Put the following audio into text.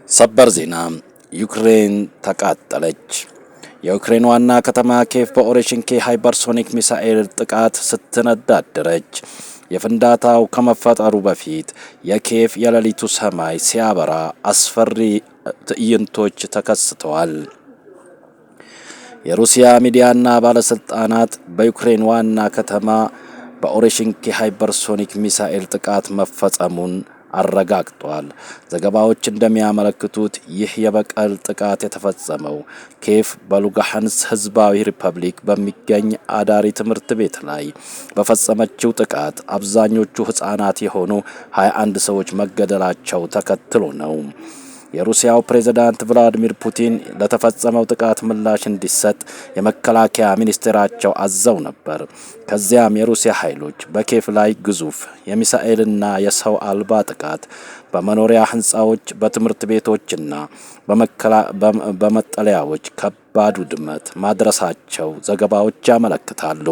ሰበር ዜና፣ ዩክሬን ተቃጠለች። የዩክሬን ዋና ከተማ ኬቭ በኦሬሽኒክ ሃይፐርሶኒክ ሚሳኤል ጥቃት ስትነድ አደረች። የፍንዳታው ከመፈጠሩ በፊት የኬቭ የሌሊቱ ሰማይ ሲያበራ አስፈሪ ትዕይንቶች ተከስተዋል። የሩሲያ ሚዲያና ባለስልጣናት በዩክሬን ዋና ከተማ በኦሬሽኒክ ሃይፐርሶኒክ ሚሳኤል ጥቃት መፈጸሙን አረጋግጧል። ዘገባዎች እንደሚያመለክቱት ይህ የበቀል ጥቃት የተፈጸመው ኬቭ በሉጋንስክ ሕዝባዊ ሪፐብሊክ በሚገኝ አዳሪ ትምህርት ቤት ላይ በፈጸመችው ጥቃት አብዛኞቹ ሕፃናት የሆኑ 21 ሰዎች መገደላቸው ተከትሎ ነው። የሩሲያው ፕሬዝዳንት ቭላዲሚር ፑቲን ለተፈጸመው ጥቃት ምላሽ እንዲሰጥ የመከላከያ ሚኒስቴራቸው አዘው ነበር። ከዚያም የሩሲያ ኃይሎች በኬቭ ላይ ግዙፍ የሚሳኤልና የሰው አልባ ጥቃት በመኖሪያ ሕንፃዎች፣ በትምህርት ቤቶችና በመጠለያዎች ከባድ ውድመት ማድረሳቸው ዘገባዎች ያመለክታሉ።